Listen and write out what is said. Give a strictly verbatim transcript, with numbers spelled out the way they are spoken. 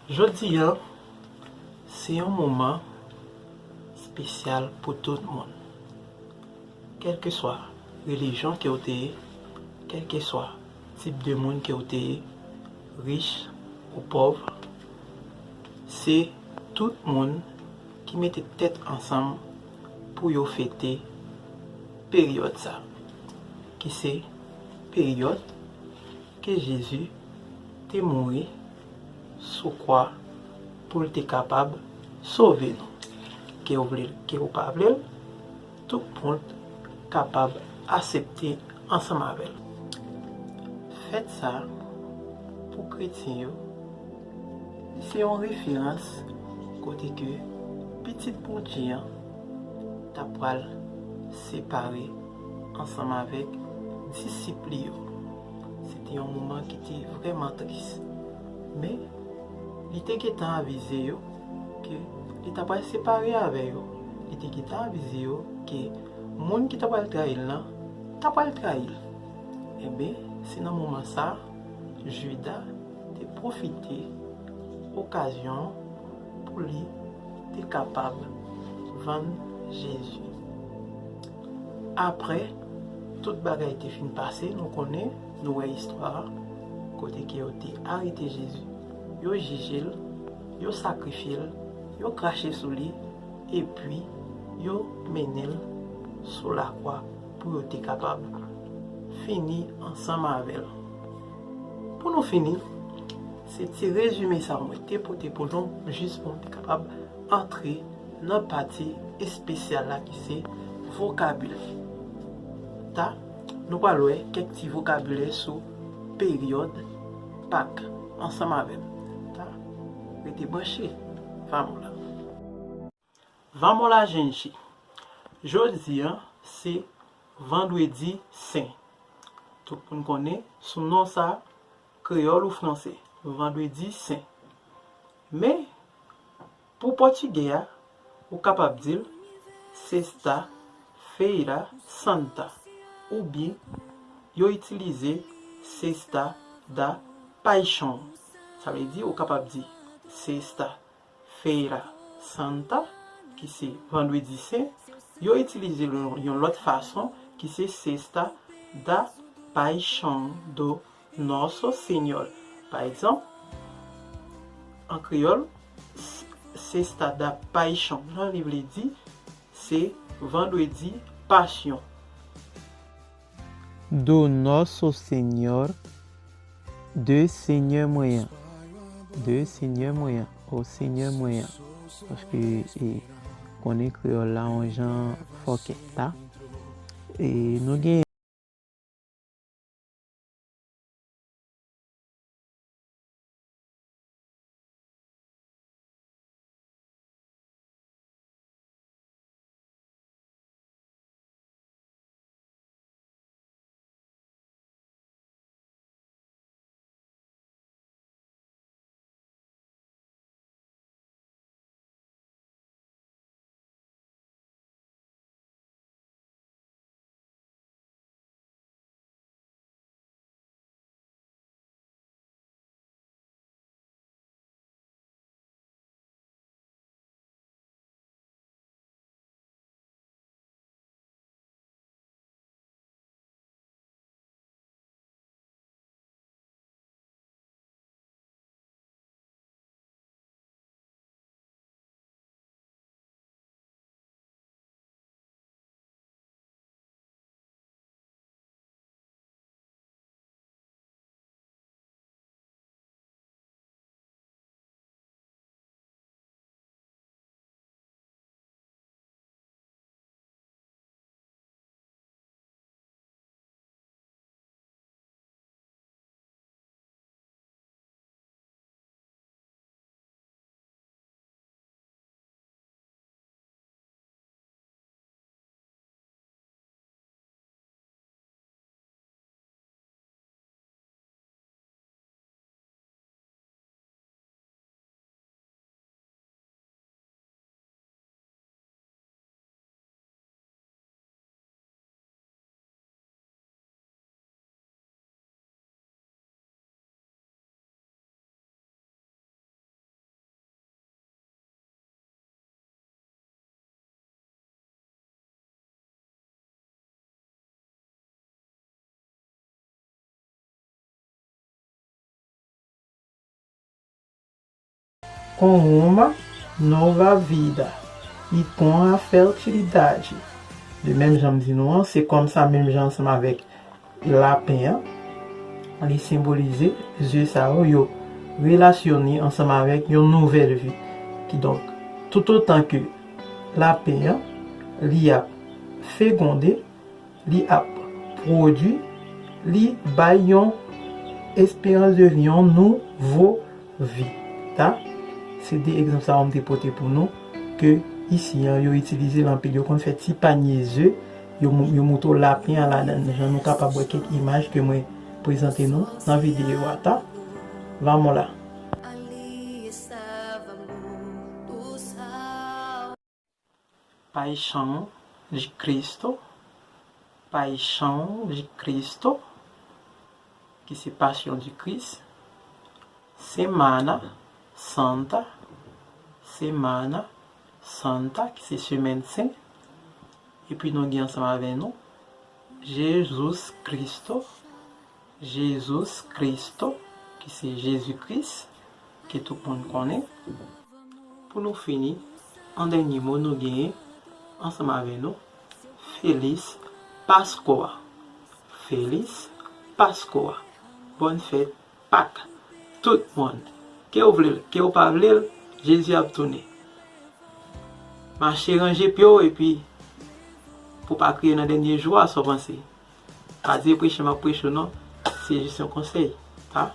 Jodi a, se yon moman espesyal pou tout moun. Kèlkeswa relijyon ke w te ye, kèlkeswa tip de moun ke w te ye, rich ou pòv, se tout moun ki mete tèt ansanm pou yo fete peryòd sa, ki se peryòd ke Jezi te mouri sou kwa pou l te kapab sove nou. Ke w vle l, ke w pa vle l, tout moun kapab aksepte ansanm avè l. Fèt sa, pou kretyen yo, se yon referans kote ke Pitit Bondye an ta pral separe ansanm avèk disip li yo. Se te yon moman ki te vrèman tris. Men, li te gentan avize yo ke li ta pral separe avè yo. Li te gentan avize yo ke moun ki ta pral trayi l lan ta pral trayi l. Enben, se nan moman sa, Jida te pwofite okazyon an pou li te kapab vann Jezi. Apre tout bagay te fin pase, nou konnen, nou wè istwa a, kote ke yo te arete Jezi, yo jije l, yo sakrifye l, yo krache sou li, epi yo mennen l sou lakwa pou yo te kapab fini ansanm avè l. Pou nou fini, se ti rezime sa mwen te pote pou nou, jis pou nou te kapab antre nan pati espesyal la ki se vokabilè. Ta, nou pral wè kèk ti vokabilè sou peryòd Pak ansanm avè m. Ta, rete branche, vamo la. Vamo la, gente. Jodi a, se Vandredi Sen. Tout moun konnen sou non sa, kreyòl ou franse, Vandredi Sen. Men, pou pòtigè a, ou kapab di l Sexta-feira Santa, oubyen yo itilize Sexta da Paixão. Sa vle di, ou kapab di Sexta-feira Santa, ki se Vandredi Sen, yo itilize l yon, yon lòt fason, ki se Sexta da Paixão do Nosso Senhor. Pa egzanp, an kreyòl, s-, Sexta da Paixão lan, li vle di, se Vandredi Pasyon. Do Nosso Senhor, de Senyè mwen an. De Senyè mwen an, o Senyè mwen an. Paske, e, konnen kreyòl la yon jan fòkèt, ta. E, nou gen com uma nova vida e com a fertilidade. De menm jan m di nou an, se kòm sa menm jan ansanm avèk lapen an, li senbolize ze sa yo, yo relasyone ansanm avèk yon nouvèl vi. Kidonk, toutotan ke lapen an, li ap fegonde, li ap pwodui, li bay yon esperans de vi, yon nouvo vi. Ta? Se de egzanp sa yo m te pote pou nou, ke isi an, yo itilize l anpil. Yo konn fè ti panye ze, yo, mou- yo moute w lapen an ladan l. Jan nou kapab wè kèk imaj ke mwen prezante nou nan videyo a, ta? Vamos lá. Paixão de Cristo, Paixão de Cristo, ki se Passion di Kris, Semana Santa, Semana Santa, ki se Semèn Sen, epi nou gen ansanm avè nou Jesus Cristo, Jesus Cristo, ki se Jezi Kris, ke tout moun konnen. Pou nou fini, an dènye mo nou genyen ansanm avè nou, Feliz Páscoa. Feliz Páscoa. Bòn fèt Pak. Tout moun. Ke w vle l, ke w pa vle l, Jezi ap tounen. Mache ranje pye w epi pou w pa kriye nan dènye jou a, sa w panse? Pa di e preche m ap preche w non, se jis yon konsèy, ta?